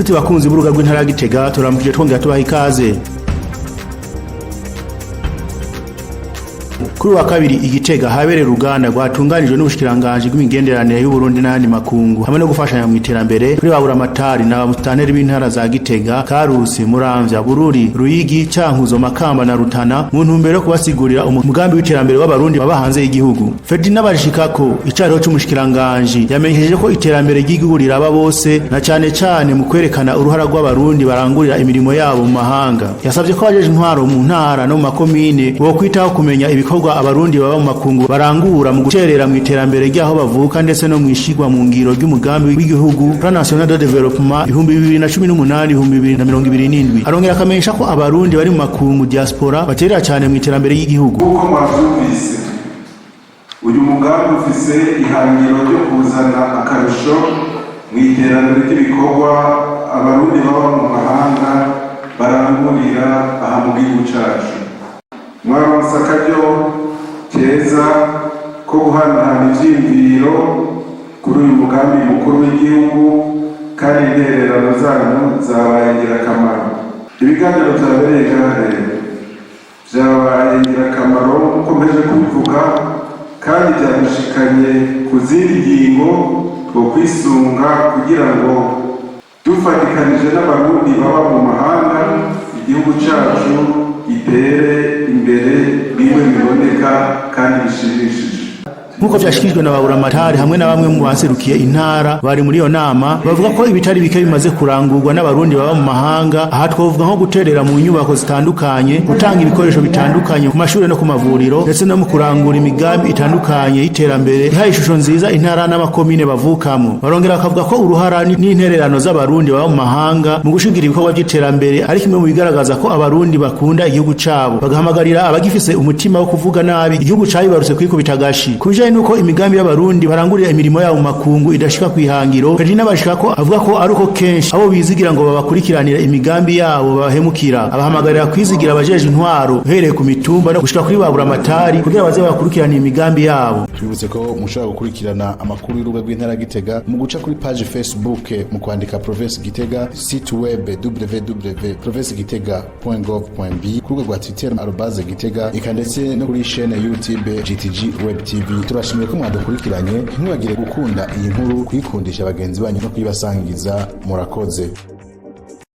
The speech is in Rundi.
Nshuti bakunzi b'urubuga rw'intara ya Gitega, turamukije twongera tubaha ikaze. Kuri wa kabiri igitega habereye uruganda rwatunganijwe n'ubushikiranganji bw'imigenderanire y'u Burundi n'ayandi makungu hamwe no gufashanya mu iterambere kuri babura amatari na bamusitanteri b'intara za Gitega, Karusi, Muramvya, Bururi, Ruyigi, Cankuzo, Makamba na Rutana mu ntumbero yo kubasigurira umugambi w'iterambere w'abarundi baba hanze y'igihugu. Ferdinand Barishikako, icariho c'umushikiranganji, yamenyesheje ko iterambere ry'igihugu riraba bose na cane cane mu kwerekana uruhara rw'abarundi barangurira imirimo yabo mu mahanga. Yasavye ko abajeje intwaro mu ntara no mu makomine bokwitaho kumenya ibikorwa abarundi baba mu makungu barangura mu guterera mu iterambere ry'aho bavuka ndetse no mwishigwa mu ngiro ry'umugambi w'igihugu Plan National de Développement 2018 2027. Arongera akamenyesha ko abarundi bari mu makungu, diaspora, baterera cyane mu iterambere ry'igihugu. Nk'uko mwavyumvise, uyu mugambi ufise ihangiro ryo kuzana akarusho mu iterambere ry'ibikorwa abarundi baba mu mahanga barangurira aha mu gihugu cacu. Mwaronse akaryo keza ko guhanahana ivyiyumviro kuri uyu mugambi mukuru w'igihugu, kandi intererano zanyu zabaye ingirakamaro. Ibiganiro vyabereye ngaha rero vyabaye ingirakamaro nk'uko mpeje kubivuga, kandi vyadushikanye ku zindi ngingo twokwisunga kugira ngo dufatikanije n'abarundi baba mu mahanga igihugu cacu gitere imbere bimwe biboneka kandi bishimishije. Nk'uko vyashikirijwe na baburamatari hamwe na bamwe mu baserukiye intara bari muri iyo nama, bavuga ko ibitari bike bimaze kurangurwa n'abarundi baba mu mahanga. Aha twovuga nko guterera mu nyubako zitandukanye, gutanga ibikoresho bitandukanye ku mashuri no ku mavuriro, ndetse no mu kurangura imigambi itandukanye y'iterambere ihaye ishusho nziza intara n'amakomine bavukamo. Barongera bakavuga ko uruhara n'intererano z'abarundi baba mu mahanga mu gushigira ibikorwa by'iterambere ari kimwe mu bigaragaza ko abarundi bakunda igihugu cabo, bagahamagarira abagifise umutima wo kuvuga nabi igihugu cabibarutse kwikubita agashi. Ku bijanye nuko imigambi y'abarundi barangurira imirimo yabo mu makungu idashika kwihangiro, Ferdinand Bashikako avuga ko ari uko kenshi abo bizigira ngo babakurikiranira imigambi yabo babahemukira. Abahamagarira kwizigira abajeje intwaro uhereye ku mitumba no gushika kuri babura amatari kugira baze bakurikiranira imigambi yabo. Twibutse ko mushobora gukurikirana amakuru y'urubuga rw'intara Gitega mu guca kuri page Facebook mu kwandika Province Gitega, site web www.provincegitega.gov.b, ku rubuga rwa Twitter @Gitega, eka ndetse no kuri chaîne YouTube GTG Web TV. Turashimiye ko mwadukurikiranye. Ntimwibagire gukunda iyi nkuru, kuyikundisha bagenzi banyu no kuyibasangiza. Murakoze.